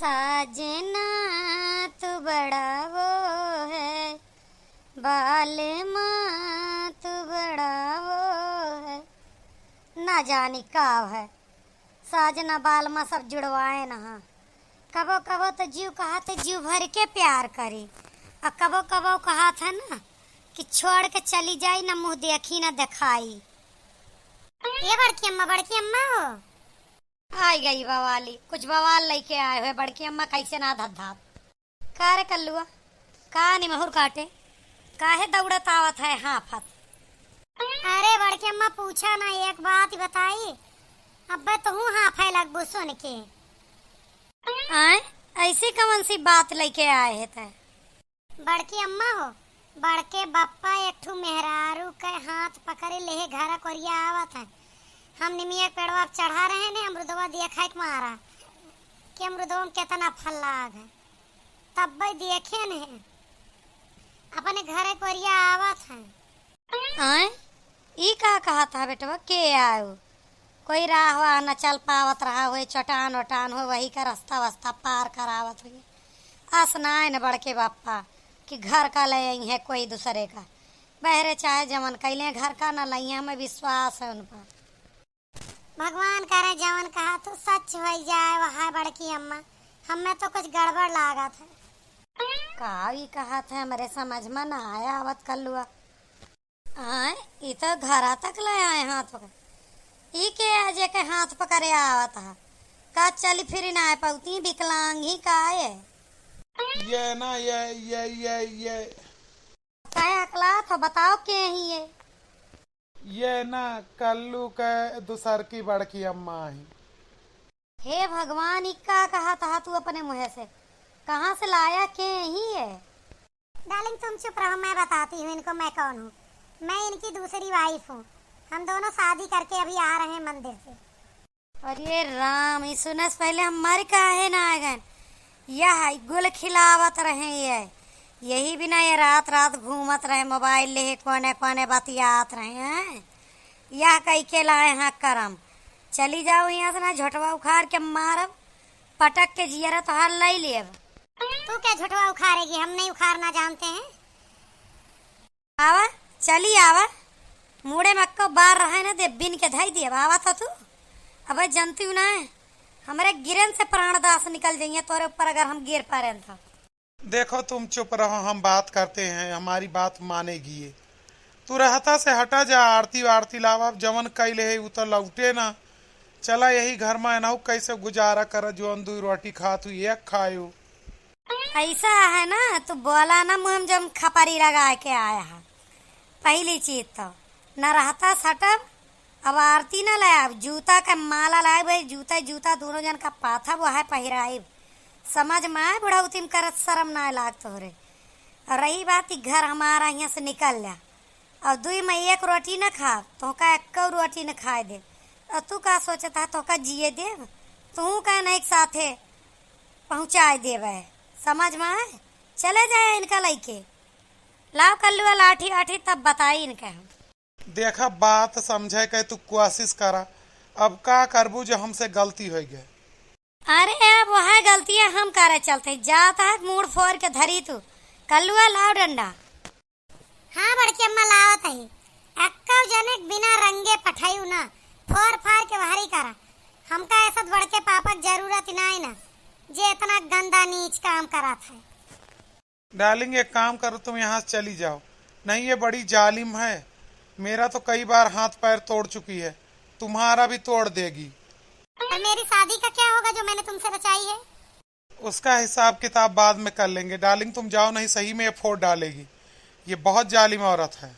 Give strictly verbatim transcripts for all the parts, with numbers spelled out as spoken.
साजना तू बड़ा वो है, बालमा तू बड़ा वो है। ना जानी का है, साजना बालमा सब जुड़वाए न हा। कबो कबो तो जीव कहत है जीव भर के प्यार करी, और कबो कबो कहत है ना कि छोड़ के चली जाई, ना मुँह देखी ना देखाई। ये बड़की अम्मा, बड़की अम्मा हो। आई गई बवाली, कुछ बवाल लेके आए हुए बड़की अम्मा, कैसे ना धत धात। का रे कल्लुआ, का निमहुर काटे, काहे दौड़त आवत है हाफत? अरे बड़की अम्मा पूछा ना, एक बात बताई, अब्बे तू हाफे लगबू सुन के। आए, ऐसी कौन सी बात लेके आए है तै? बड़की अम्मा हो, बड़के बप्पा एक ठू मेहरारू के हाथ पकड़े लेहे घर कोरिया आवत है। हम निमिया के पेड़वा पे चढ़ा रहे ने, अमरुदवा देखा के मारा कि अमरुदवा में केतना फल लाग है। तब देखे ने अपने घरे कोरिया आवत है। आए, ई का कहत हा बेटवा, के आयो? कोई राह वाह न चल पावत रहा होए, चट्टान वटान हो, वही का रास्ता वास्ता पार करावत होए। अस नाय न बड़के बापा कि घर का ले आई है कोई दूसरे का। बहरे चाहे जवन कैले घर का न लइया, हमें विश्वास है उन पर। भगवान करे जवन कहा तो सच होई जाए, वह बड़की अम्मा, हमें तो कुछ गड़बड़ लागत है। का ई कहत है, हमरे समझ में ना आया आवत कल्लुआ। आय, ई तो घरा तक ले आए हाथ पकड़। ई के है जेके हाथ पकड़े आवत है? का चली फिरी ना आए पौती, विकलांग ही का है? ये ना, ये, ये, ये, ये। काहे हकलात हो? बताओ के ही ये? ये ना, कल्लू के दूसर की बड़की अम्मा ही। हे भगवान, ई का कहत हा तू अपने मुँह से? कहाँ से लाया, के ही है? डार्लिंग, तुम चुप रहो, मैं बताती हूँ इनको मैं कौन हूँ। मैं इनकी दूसरी वाइफ हूँ। हम दोनों शादी करके अभी आ रहे हैं मंदिर से। अरे राम, ई सुने से पहले हम मर काहे ना आ गए? यह गुल खिलावत रहे ये, यही बिना ये रात रात घूमत रहे, मोबाइल लेहे कोने कोने बतियात रहे हैं। यह कई के लाए हाँ करम, चली जाओ यहाँ से, ना झोटवा उखाड़ के मारब, पटक के जियरा तोहार लई लेब। तू क्या झोटवा उखाड़ेगी? हम नहीं उखाड़ना जानते हैं। आवा, चली आवा, मूड़े में अक्को बार रहे ना दे, बिन के धई देब। आवा तो तू, अबे जनती हूँ ना, हमरे गिरन से प्राण दास निकल जाइए तोरे ऊपर अगर हम गिर पड़ेन तो। देखो, तुम चुप रहो, हम बात करते हैं, हमारी बात मानेगी ये। तू रहता से हटा जा, आरती वारती लावा, अब जवन कैले है, उ तो लौटे ना। चला यही घर में एनहु कैसे गुजारा कर, जौन दुई रोटी खात हुई, एक खायो। ऐसा है ना, तू बोला ना, मुँह में जौन खपरी लगा के आया है। पहली चीज तो, न रहता सटब, अब आरती न लायब, जूता के माला लायब, वही जूता, जूता दोनों जन का पाथब, वह पहिराइब। समझ में आए, बुढ़ौती में करत शर्म ना लाग तोहरे। और रही बात, ई घर हमारा, यहाँ से निकल जा। और दुई में एक रोटी न खाब, तोहका एक्को रोटी न खाए देब। और तू का सोचत है, तोहका जिए देब? तू का नहीं साथे पहुँचाए देब है, समझ में आए? चले जाए इनका लइके। लाओ कल्लुआ लाठी वाठी, तब बताई इनके हम। देखा, बात समझे के तू कोशिश करा, अब का करबू जो हमसे गलती होइ गए। अरे, अब वह गलतियाँ हम करे चलते, जात है मूड़ फोर के धरी तू। कल्लुआ लाओ डंडा। हाँ बड़की अम्मा, लावत है। अक्का जने के बिना रंगे पठायू ना, फोर फार के वहरी करा। हमका ऐसा बड़के पापा के जरूरत ही ना है ना, जे इतना गंदा नीच काम करत है। डार्लिंग, एक काम करो, तुम यहाँ से चली जाओ, नहीं ये बड़ी जालिम है। मेरा तो कई बार हाथ पैर तोड़ चुकी है, तुम्हारा भी तोड़ देगी। और मेरी शादी का क्या होगा जो मैंने तुमसे रचाई है? उसका हिसाब किताब बाद में कर लेंगे डार्लिंग, तुम जाओ, नहीं सही में ये फोड़ डालेगी, ये बहुत जालिम औरत है।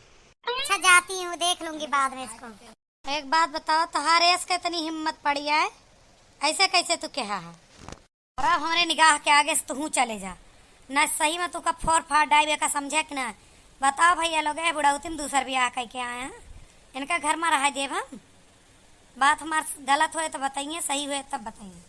अच्छा, जाती हूँ, देख लूंगी बाद में इसको। एक बात बताओ, तोहार ऐस के इतनी हिम्मत पड़ी है, ऐसे कैसे तू कहा है? अरे हमरे निगाह के आगे से तू चले जा, ना सही में तू का फोर फाड़ डाइबे का, समझे कि ना? बताओ भैया लोग, ए बुढ़ौती में दूसर बियाह कह के आए हैं, इनका घर में रह देब हम? बात हमार गलत होए तो बताइए, सही होए तब बताइए।